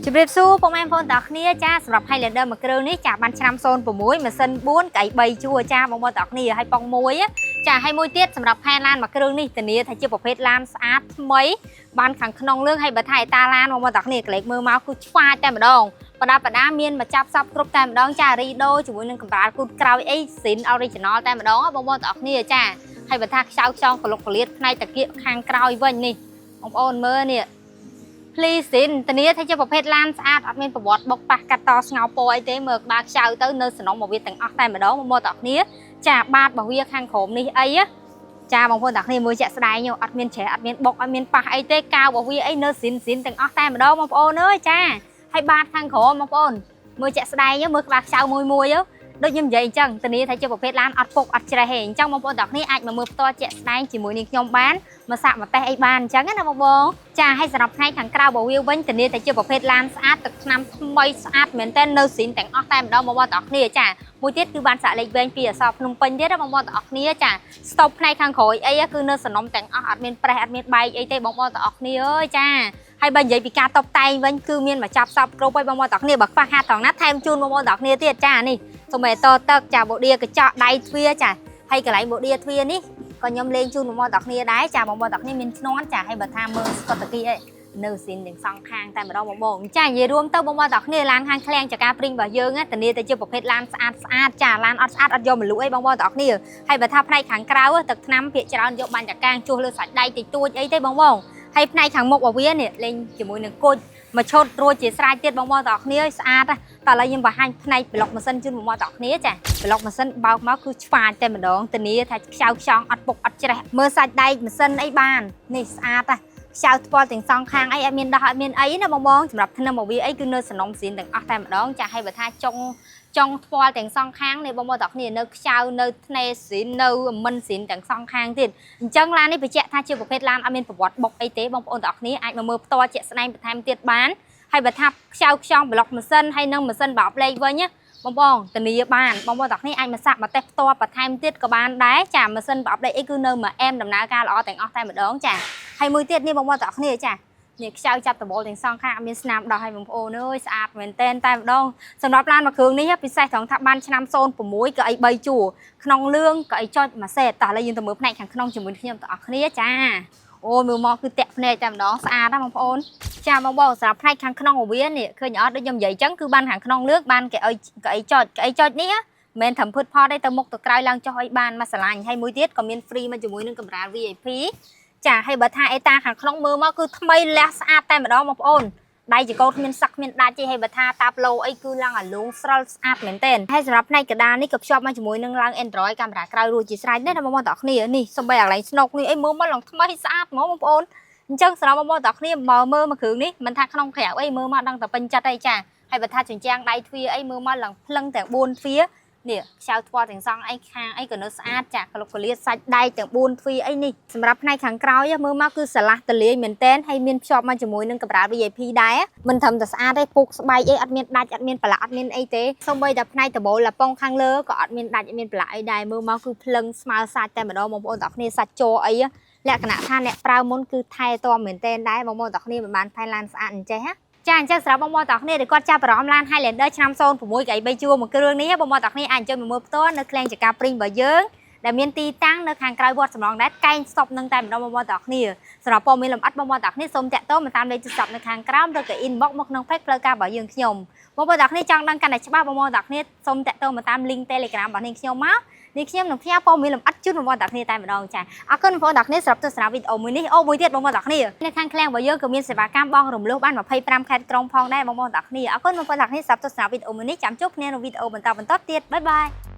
ជម្រាបសួរពុកម៉ែបងប្អូនទាំងអស់គ្នាចាសម្រាប់ Highlander មួយគ្រឿងនេះចាបានឆ្នាំ06ម៉ាស៊ីន4កៅអី3ជួរចាបងប្អូនទាំងអស់គ្នាហើយប៉ុងមួយចាហើយមួយទៀតសម្រាប់ផែនឡានមួយគ្រឿងនេះធានាថាជាប្រភេទឡានស្អាតថ្មីបានខាងក្នុងលឿងហើយបើថាអេតាឡានបងប្អូនទាំងអស់គ្នាក្លែកមើលមកគឺឆ្វាយតែម្ដងបដាបដាមានមកចាប់សពគ្រប់តែម្ដងចារីដូជាមួយនឹងកម្រាលគូតក្រោយអីស៊ីន original តែម្ដងបងប្អូនទាំងអស់គ្នាចាហើយបើថាខ្ចៅខ្យងកលុកកលៀតផ្នែកតាគៀកខាងក្រោយវិញនេះបងប្អូនមើលនេះ ភ្លីស៊ីនធានាថាជាប្រភេទឡានស្អាតអត់មានប្រវត្តិបុកប៉ះកាត់តស្ងោពណ៌អីទេមើលក្បាលខ្ចៅទៅនៅសំណុំមកវាទាំងអស់តែម្ដងមកមកទាំងគ្នាចាបាតរបស់វាខាងក្រោមនេះអីចាបងប្អូនទាំងគ្នាមើលជាក់ស្ដែងអត់មានច្រេះអត់មានបុកអត់មានប៉ះអីទេកាវរបស់វាអីនៅស៊ីនស៊ីនទាំងអស់តែម្ដងបងប្អូនអើយចាហើយបាតខាងក្រោមបងប្អូនមើលជាក់ស្ដែងមើលក្បាលខ្ចៅមួយមួយដូចខ្ញុំនិយាយអញ្ចឹងធានាថាជាប្រភេទឡានអត់ពុកអត់ច្រេះទេអញ្ចឹងបងប្អូនទាំងគ្នាអាចមកមើលផ្ទាល់ជាក់ស្ដែងជាមួយនឹងខ្ញុំបានមកសាកមកតេស្តអីបានអញ្ចឹងណាបងបងចាហើយសម្រាប់ផ្នែកខាងក្រៅរបស់វាវិញធានាតែជាប្រភេទឡានស្អាតទឹកថ្នាំថ្មីស្អាតមែនទែននៅស៊ីនទាំងអស់តែម្ដងបងប្អូនទាំងអស់គ្នាចាមួយទៀតគឺបានសាក់លេខវែងពីអសរភ្នំពេញទៀតណាបងប្អូនទាំងអស់គ្នាចាស្តុបផ្នែកខាងក្រោយអីគឺនៅសំណុំទាំងអស់អត់មានប្រេះអត់មានបែកអីទេបងប្អូនទាំងអស់គ្នាអើយចាហើយបើនិយាយពីការតបតែងវិញគឺមានមកចាប់សពគ្រប់ហើយបងប្អូនទាំងអស់គ្នាបើខ្វះខាតត្រង់ណាថែមជូនបងប្អូនទាំងអស់គ្នាទៀតចានេះសូម្បីតទឹកចាបូឌាកញ្ចក់ដៃទ្វារចាហើយកន្លែងបូឌាទ្វារនេះក៏ខ្ញុំលេងជូនបងប្អូនទាំងគ្នាដែរចាបងប្អូនទាំងគ្នាមានឈ្នាន់ចាហើយបើថាមើលស្កុតតាគីអីនៅស៊ីនទាំងសងខាងតែម្ដងបងបងចានិយាយរួមទៅបងប្អូនទាំងគ្នាឡានខាងឃ្លាំងចការព្រីងរបស់យើងធានាតែជាប្រភេទឡានស្អាតស្អាតចាឡានអត់ស្អាតអត់យកមកលក់អីបងប្អូនទាំងគ្នាហើយបើថាផ្នែកខាងក្រៅទឹកថ្នាំភាកច្រើនយកបាញ់ចកាងជួសលើសាច់ដៃតិចតួចអីទេបងបងហើយផ្នែកខាងមុខរបស់វានេះលេងជាមួយនឹងគុជមួយឈុតរួចជាស្រេចទៀតបងប្អូនទាំងគ្នាស្អាតតើឥឡូវខ្ញុំបង្ហាញផ្នែកប្លុកម៉ាស៊ីនជូនបងប្អូនទាំងគ្នាចាប្លុកម៉ាស៊ីនបោកមកគឺឆ្វាយតែម្ដងធានាថាខ្ចៅខ្យងអត់ពុកអត់ច្រេះមើលសាច់ដែកម៉ាស៊ីនអីបាននេះស្អាតណាខ្ចៅថ្ពាល់ទាំងសងខាងអីអត់មានដោះអត់មានអីណាបងបងសម្រាប់ធ្នឹមរបស់វាអីគឺនៅសំណុំស៊ីនទាំងអស់តែម្ដងចាហើយបើថាចុងចុងថ្ពាល់ទាំងសងខាងនេះបងប្អូនទាំងគ្នានៅខ្ចៅនៅធ្នេស៊ីននៅមិនស៊ីនទាំងសងខាងទៀតអញ្ចឹងឡាននេះបញ្ជាក់ថាជាប្រភេទឡានអត់មានប្រវត្តិបុកអីទេបងប្អូនទាំងគ្នាអាចមកមើលផ្ទាល់ជាក់ស្ដែងបន្ថែមទៀតបានហើយបើថាខ្ចៅខ្យងប្លុកម៉ាស៊ីនហើយនិងម៉ាស៊ីនបោកលេខវិញណាបងបងធានាបានបងប្អូនទាំងគ្នាអាចមកសាក់មកតេស្តផ្ទាល់បន្ថែមទៀតក៏បានដែរចាម៉ាស៊ីនប្រអប់លេខអីគឺនៅមួយអែមដំណើរការល្អទាំងអស់តែម្ដងចាហើយមួយទៀតនេះបងប្អូនទាំងគ្នាចានេះខ្ចៅចាប់ដបូលទាំងសងខាងអត់មានស្នាមដោះឲ្យបងប្អូនអើយស្អាតមែនតែនតែម្ដងសម្រាប់ឡានមួយគ្រឿងនេះពិសេសត្រង់ថាបានឆ្នាំ06ក៏អី3ជួរក្នុងលឿងក៏អីចុចមួយសេតតោះឥឡូវយើងទៅមើលផ្នែកខាងក្នុងជាមួយខ្ញុំទាំងអស់គ្នាចាអូមើលមកគឺតាក់ភ្នែកតែម្ដងស្អាតណាស់បងប្អូនចាបងប្អូនសម្រាប់ផ្នែកខាងក្នុងរបស់វានេះឃើញអត់ដូចខ្ញុំនិយាយអញ្ចឹងគឺបានខាងក្នុងលឿងបានកៅអីកៅអីចុចកៅអីចុចនេះមិនមែនត្រឹមភុតផតទេទៅមុខទៅក្រោយឡើងចុះឲ្យបានមួយស្រឡាញ់ហើយមួយទៀតក៏មាន free មកជាមួយនឹងកម្រាល VIP ចាហើយបើថាអេតាខាងក្នុងមើលមកគឺថ្មីលះស្អាតតែម្ដងបងប្អូនដៃចកោតគ្មានសឹកគ្មានដាច់ទេហើយបើថាតាប្លូអីគឺឡើងអាលងស្រល់ស្អាតមែនទែនហើយសម្រាប់ផ្នែកកដាលនេះក៏ភ្ជាប់មកជាមួយនឹងឡើង Android កាមេរ៉ាក្រោយរួចជាស្រេចដែរណាបងប្អូនទាំងគ្នានេះសំបីអាកន្លែងស្នុកនេះអីមើលមកឡើងថ្មីស្អាតហ្មងបងប្អូនអញ្ចឹងសម្រាប់បងប្អូនទាំងគ្នាមកមើលមួយគ្រឿងនេះមិនថាក្នុងក្រៅអីមើលមកដឹងតែពេញចិត្តអីចាហើយបើថាជញ្ជាំងដៃទ្វារអីមើលមកឡើងភ្លឹងទាំង4ទ្វារនេះខ្ចៅថ្ពាល់ទាំងសងអីខាងអីក៏នៅស្អាតចាក្លុកកលៀតសាច់ដែកទាំង4ទ្វារអីនេះសម្រាប់ផ្នែកខាងក្រោយមើលមកគឺស្រឡះតលាយមែនតែនហើយមានភ្ជាប់មកជាមួយនឹងកម្រាល VIP ដែរមិនត្រឹមតែស្អាតទេពុកស្បែកអីអត់មានដាច់អត់មានប្រឡាក់អត់មានអីទេសូម្បីតែផ្នែកដបូលឡាប៉ុងខាងលើក៏អត់មានដាច់អត់មានប្រឡាក់អីដែរមើលមកគឺភ្លឹងស្មើសាច់តែម្ដងបងប្អូនទាំងគ្នាសាច់ជ័រអីលក្ខណៈថាអ្នកប្រើមុនគឺថែទាំមែនតែនដែរបងប្អូនទាំងគ្នាមិនបានផែនឡានស្អាតអញ្ចេះណាចាអញ្ចឹងសម្រាប់បងប្អូនទាំងគ្នាដែលគាត់ចាប់អារម្មណ៍ឡាន Highlander ឆ្នាំ06កៅអី3ជួរមួយគ្រឿងនេះបងប្អូនទាំងគ្នាអាចអញ្ជើញមកមើលផ្ទាល់នៅឃ្លាំងចការព្រីងរបស់យើងដែលមានទីតាំងនៅខាងក្រៅវត្តសំរងដែតកែងស្តុបនឹងតែម្ដងបងប្អូនទាំងគ្នាសម្រាប់ព័ត៌មានលម្អិតបងប្អូនទាំងគ្នាសូមតាក់ទងមកតាមលេខទូរស័ព្ទនៅខាងក្រោមឬក៏ inbox មកក្នុង page ផ្លូវការរបស់យើងខ្ញុំបងប្អូនទាំងគ្នាចង់ដឹងកាន់តែច្បាស់បងប្អូនទាំងគ្នាសូមតាក់ទងមកតាម link Telegram របស់នាងខ្ញុំមកនេះខ្ញុំនឹងផ្ញើព័ត៌មានលម្អិតជូនបងប្អូនទាំងគ្នាតែម្ដងចាអរគុណបងប្អូនទាំងគ្នាសម្រាប់ទស្សនាវីដេអូមួយនេះអូមួយទៀតបងប្អូនទាំងគ្នានៅខាងឃ្លាំងរបស់យើងក៏មានសេវាកម្មបង់រំលោះបាន25ខេត្តក្រុងផងដែរបងប្អូនទាំងគ្នាអរគុណបងប្អូនទាំងគ្នាសម្រាប់ទស្សនាវីដេអូមួយនេះចាំជួបគ្នានៅវីដេអូបន្តបន្តទៀត bye bye.